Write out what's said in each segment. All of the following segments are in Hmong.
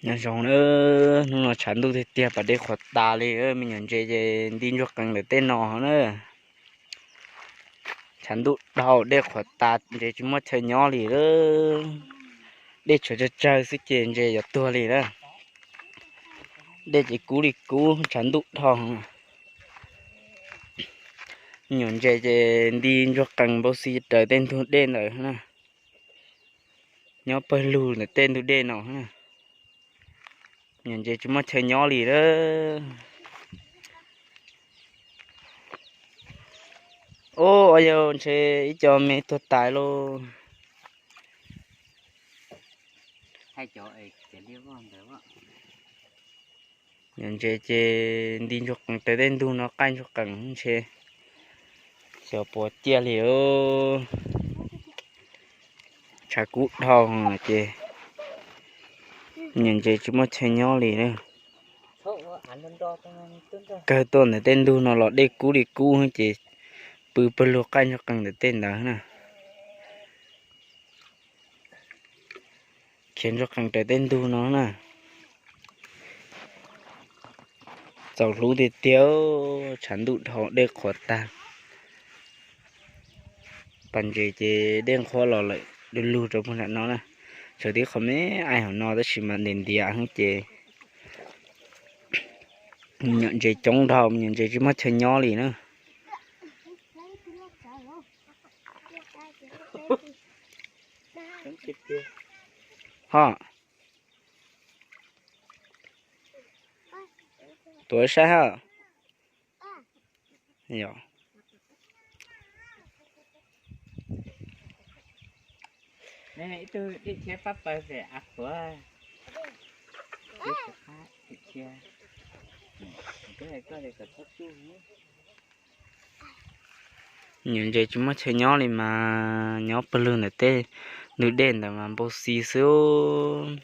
Nyob zoo na, hnub no tshav ntuj tiag tiag pas dej qhuav tas li, me nyuam ntses ces nti ntsuag qees ntawm tej no na. Tshav ntuj dhau dej qhuav tas ntses tsis muaj chaw nyob li lawm. Dej tshuav tsawg tsawg xwb ces ntses yuav tuag li na. Dej ces kub li kub, tshav ntuj dhau. Me nyuam ntses ces nti ntsuag qees npau xi raws tej ntug dej ntawd na. Nyob pawg lug ntawm tej ntug dej no na. Me nyuam ntses tsis muaj chaw nyob li lawm. Ub, ua yog ntshe ib co me tuag tas lauj. Me nyuam ntses ces nti ntsuag qees raws tej ntug no, qaij ntsuag qees ntshe xyov puas ciaj li. Tshav kub dhau ces me nyuam ntses tsis muaj chaw nyob li na. Kawg tuaj ntawm tej ntug no los dej kub li kub ces pw pawg lug qaij ntsuag qees ntawm tej ntawd na. Khiav ntsuag qees raws tej ntug no na. Txaus hlub tiag tiag, tshav ntuj dhau dej qhuav tag. Pas ntses ces dej nqhuab los lawm du lug rau puag nram no na. Tshuav tib qho me aim hauv no tab sis mas ntiav ntiav xwb ces me nyuam ntses coob dhau, me nyuam ntses tsis muaj chaw nyob li na. Ho, tuav saib hab. Yog me nyuam ntses tsis muaj chaw nyob li mas nyob pawg lug ntawm tej ntug dej ntawd mas npau xi xwb.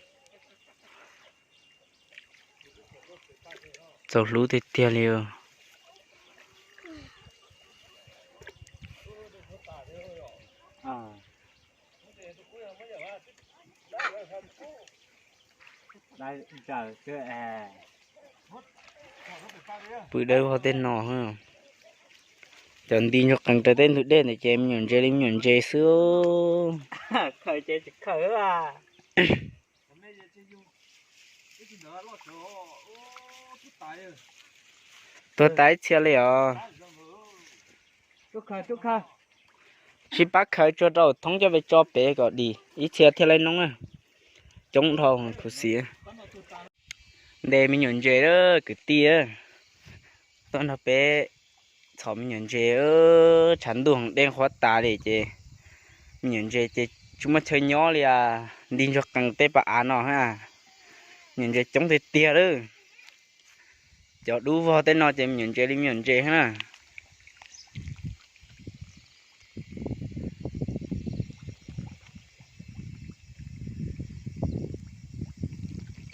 Txaus hlub tiag tiag li. Pw dawb vog tej no. Cov nti ntsuag qees raws tej ntug dej ntawd ces me nyuam ntses li me nyuam ntses xwb. Tuag tas ib txhia li os. Sib pab khaws tsuag rau thoob coj pes tso pem kom dim ib txhia thiaj li noob na. Coob dhau khuv xim. Ntes me nyuam ntses kwv tij, tuaj nrog peb txhom me nyuam ntses. Tshav ntuj heev dej nqhuab tas li ces me nyuam ntses ces tsis muaj chaw nyob li as, nti ntsuag qees tej pas av no. Me nyuam ntses coob tiag tiag lawm. Cov dub vog tej no ces me nyuam ntses li me nyuam ntses na.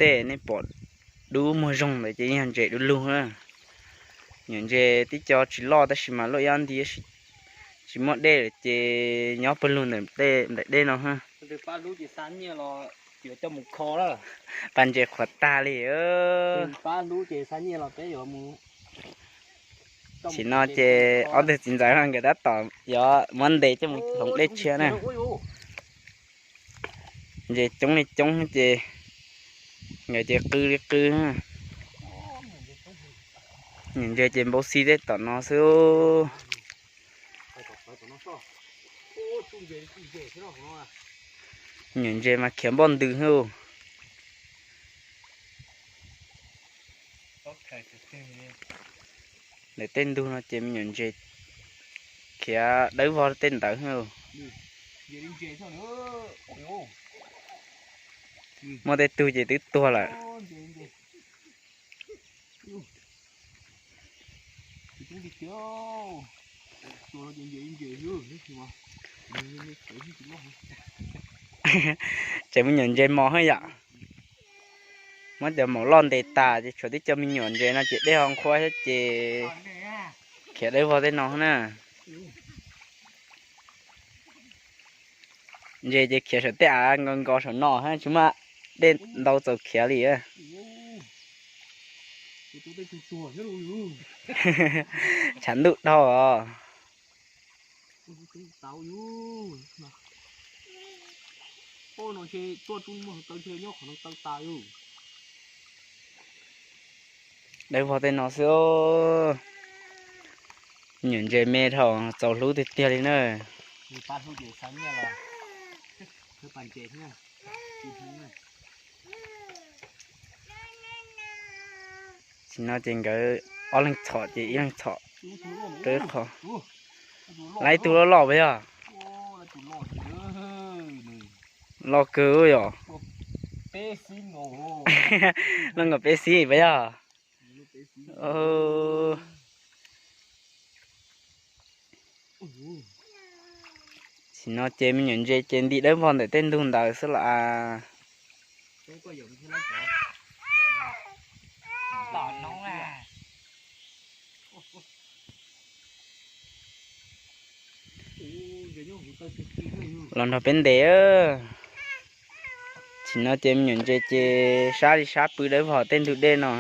Tej nej pom dub muag zoo ntawd ces yog ntses du lug na. Me nyuam ntses tib co tsis loj tab sis mas luaj ib ob nti, tsis muaj dej lawm ces nyob pawg lug ntawm dej no. Pas ntses qhuav tag li. Tam sim no ces ob tug txiv ntxawm no nkawd tab tom yuav muab ntes coj mus hloov dej tshiab na. Ntses coob li coob ces nkawd ces qw li qw. Ntses ces npau xi tej tom no xwb. Me nyuam ntses mas khiav npoj ntws xwb. Ntawm tej ntug no ces me nyuam ntses khiav dawb vog tej ntawd xwb. Muaj tej tug ces twb tuag lawm. Ces me nyuam ntses mos hab yom. Muab cov maum loj ntes tas ces tshuav tib co me nyuam ntses no ces dej ho nqhuab thiab ces khiav dawb vog tej no na. Ntses ces khiav saum tej av nkaus nkaus saum no hab tsis muaj dej ntau txaus khiav li. Tshav ntuj dhau os. Dawb vog tej no xwb. Me nyuam ntses me dhau txaus hlub tiag tiag li na. Tam sim no ces nkawd ob leeg txhom ces ib leeg txhom rau ib qho. Lawv ib tug loj loj puas yog? Loj kawg yom. Loj nkaus peb xib puas yog? Tam sim no ces me nyuam ntses ces ntim dawb vog ntawm tej ntug ntawd xwb las. Los nrog peb ntes. Tam sim no ces me nyuam ntses ces sab li sab pw dawb vog tej ntug dej no.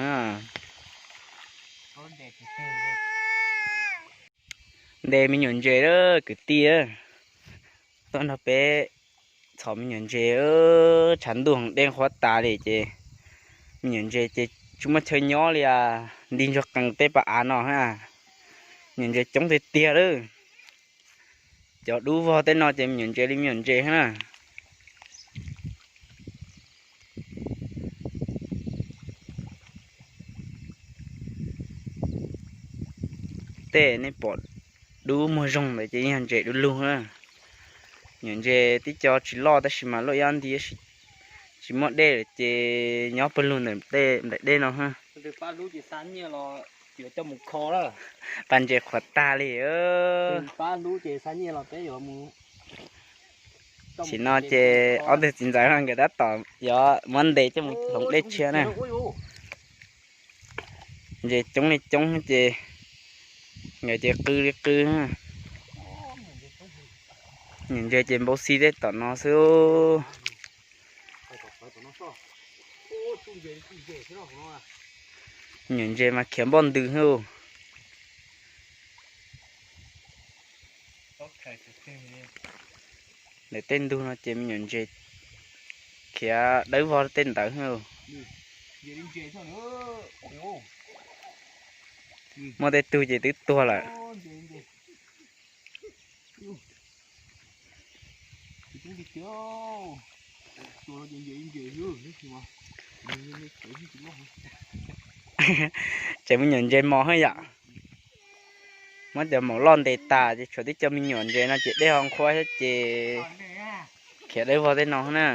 Ntes me nyuam ntses lawm kwv tij. Tuaj nrog peb txhom me nyuam ntses. Tshav ntuj heev dej qhuav tas li ces me nyuam ntses ces tsis muaj chaw nyob li as, nti ntsuag qees tej pas av no. Me nyuam ntses coob tiag tiag lawm. Cov dub vog tej no ces me nyuam ntses li me nyuam ntses na. Tej nej pom dub muag zoo ntawd ces yog ntses du lug na. Me nyuam ntses tib co tsis loj tab sis mas luaj ib ob nti, tsis muaj dej lawm ces nyob pawg lug ntawm dej no. Pas ntses qhuav tag li. Tam sim no ces ob tug txiv ntxawm no nkawd tab tom yuav muab ntes coj mus hloov dej tshiab na. Ntses coob li coob ces nkawd ces qw li qw. Nyuam ntses ces npau xi tej tom no xwb. Nyuam ntses mas khiav npoj ntws xwb. Ntawm tej ntug no ces me nyuam ntses khiav dawb vog tej ntawd xwb. Muaj tej tug ces twb tuag lawm. Tseem me nyuam ntses mos hwb yom. Muab cov maum loj ntes tas ces tshuav tib co me nyuam ntses no ces dej ho nqhuab thiab ces khiav dawb vog tej no na.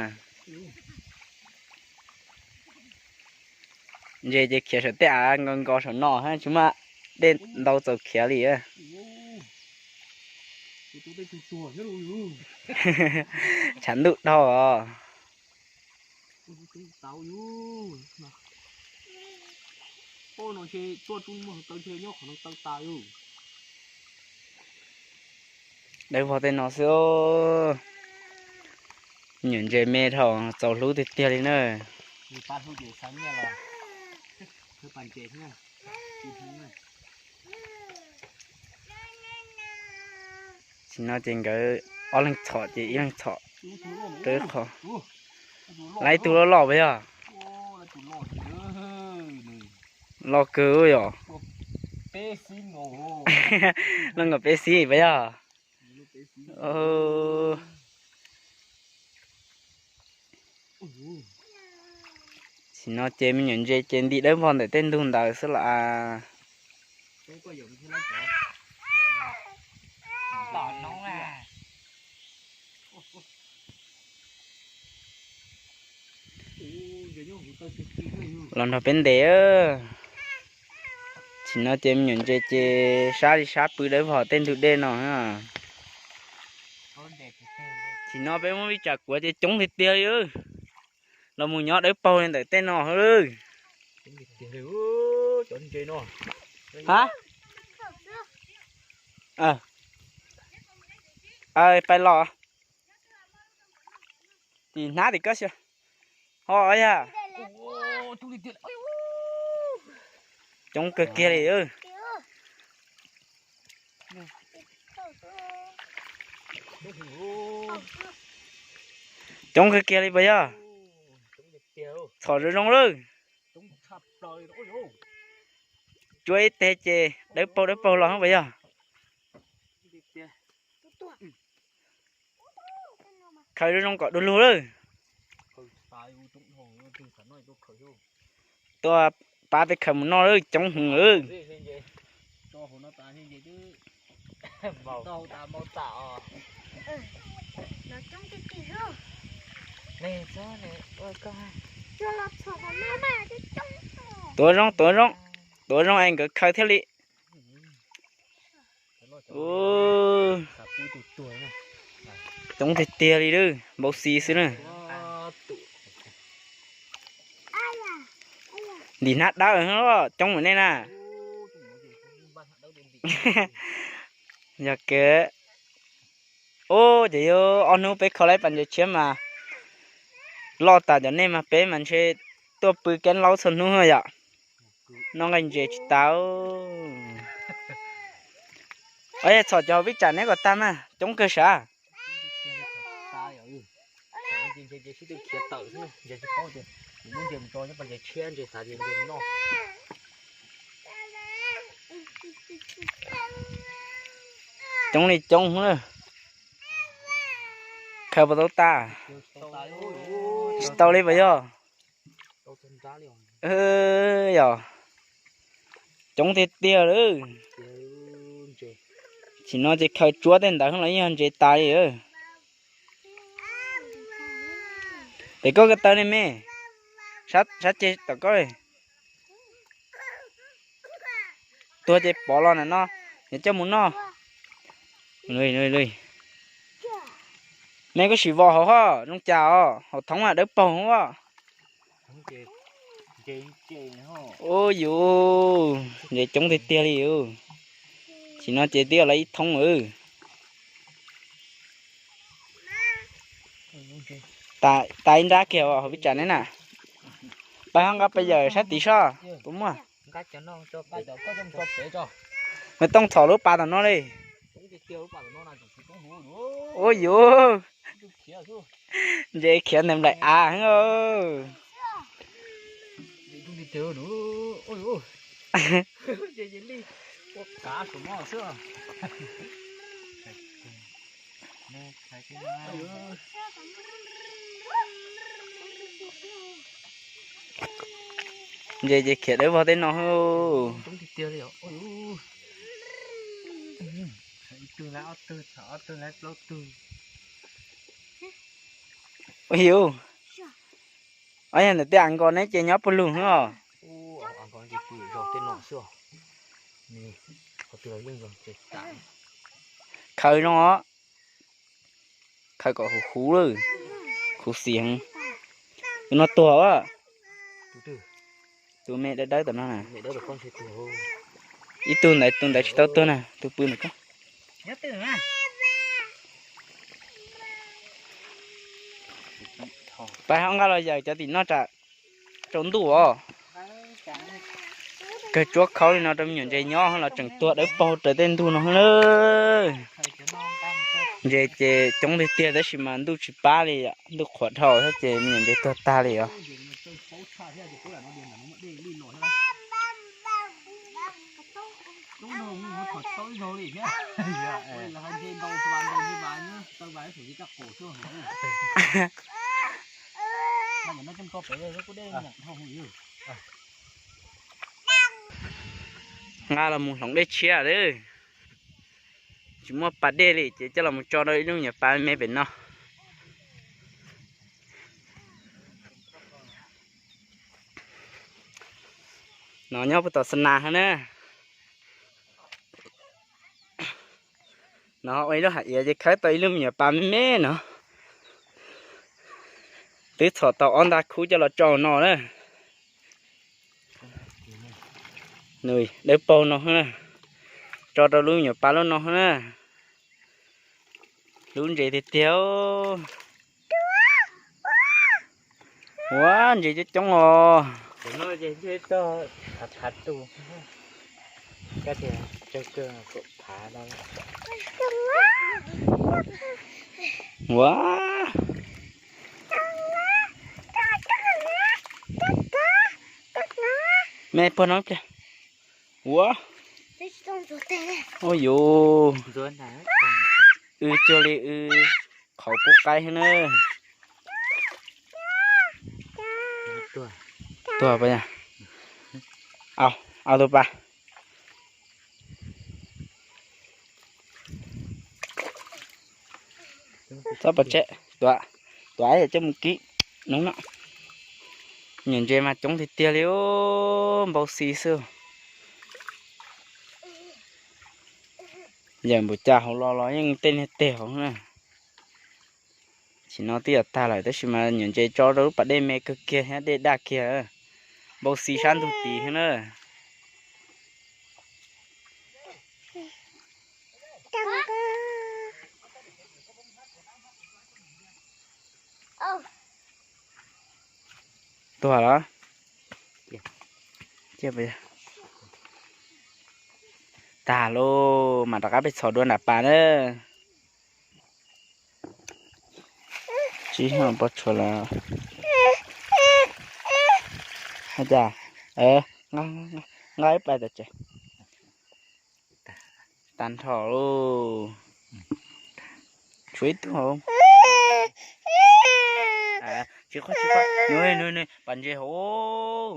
Ntses ces khiav saum tej av nkos nkos saum no tsis muaj dej ntau txaus khiav li. Tshav ntuj dhau os. Dawb vog tej no xwb. Nyuam ntses me dhau txaus hlub tiag tiag li na. Tam sim no ces nkawd ob leeg txhom ces ib leeg txhom rau ib qho. Lawv ib tug loj loj puas yog? Loj kawg yom. Loj nkaus peb xib puas yog? Tam sim no ces me nyuam ntses ces ntim dawb vog ntawm tej ntug ntawd xwb las. Los nrog peb ntes. Tam sim no ces me nyuam ntses ces sab li sab pw dawb vog tej ntug dej no. Tam sim no peb muab vij tsam kuav ces coob tiag tiag li. Los mus nyob dawb paug li ntawm tej no. Ha, pais los. Tim hnab tim koj xyov. Ho yog. Coob kawg kiag li. Coob kawg kiag li puas yog? Txhom zoo zoo lawm. Cuab ib teg ces dawb paug dawb paug los puas yog? Khaws zoo zoo kom du lug lawm. Tuaj pab peb khaws mus noj lawm, coob heev lawm. Tuav zoo, tuav zoo, tuav zoo es nkawd khaws thiaj li. Coob tiag tiag li, npau xis xwb na. Ntim hnab dawb coob mam nej na. Yog kev, ub ces yog ob hnub peb kho lawm pas ntses tshiab mas loj tas cov nej mas peb mas ntshe tuaj pw keeb laub txhua hnub yom. Noj nqaij ntses tsis tau. Yog txhom cov hauv pib tsam neb kom tag mas coob kawg sav. Coob li coob na. Khaws puas tau tas? Tsis tau li puas yog? Yog, coob tiag tiag lawm. Sim no ces khaws tsuab tej ntawd los yeej yog ntses tas li. Pem koj ko taw ne me, sab ceg tom koj. Tuag ces pov los ntawm no, yuav coj mus noj. Me koj sim vos hauv ho zoo cas os, hauv thoob dawb paug os. Ub yus, ntses coob tiag tiag li. Sim no ces twb yog lawv ib thoob lawm. Tas ib nrab kiag hauv peb tsam ne na. Pab ho nqa pes yawm sab tid soj puas muaj. Nws tooj txhom lub pas tom no li. Ub yus, ntses khiav ntawm nplaim av heev. Ntses ces khiav dawb vog tej no. Ub yus, ob yog ntawm tej av nkos neb ces nyob puag lug os. Khaws no os, khaws kom huv huv lawm, khuv xim heev. Tus no tuag os. Tus me dawb dawb tom no na. Ib tug ntawd, tus ntawd tsis tau tuag na, tus pw ntawm ko. Pab ho nqa los yawm cov tim no tsam tsaus ntuj os. Kawg tsuab khaub li no rau me nyuam ntses nyob los tseem tuag dawb paug raws tej ntug no na. Ntses ces coob tiag tiag tab sis mas ntuj tsis pab li, ntuj qhuav dhau thiab ces me nyuam ntses tuag tag li os. Nqa los mus hloov dej tshiab lawm. Tsis muaj pas dej li ces coj los mus tso rau ib lub me nyuam pas me pem no. No nyob puag tom xa nas na. No ua ib lub hais iav ces khawb tau ib lub me nyuam pas me me no. Twb txhom tau ob nta khub coj los tso no na. Nws dawb paug no na. Tso rau lub me nyuam pas lub no na. Lub ntses tiag tiag. Ua ntses coob coob os. Ua, me puag no pliag. Ua, ua yus, w cuag li w qhauv pub qaib xwb na. Tuag pas, au, au tus pas. Txhob pov tseg, tuav, tuav yam coj mus kib hnub no. Nyuam ntses mas coob tiag tiag li, npau xi xwb. Yam npaum cas hauv los los yeej tej niag teg hauv na. Sim no twb yuav tag lawm tab sis mas nyuam ntses tso rau lub pas dej me kawg kiag thiab dej daj kiag. Npau xi sab ntug tid thiab na. Tuag los? Tag lauj, mam rov qab pem txhom dua nram pas na. Tsis yog pob tsuas lawm. Hais tias, nqa ib pliag tso tsev. Tag nrho lauj. Tshuav ib tug hauv. Tsis quaj tsis quaj, nws nws nws pas ntses hauv.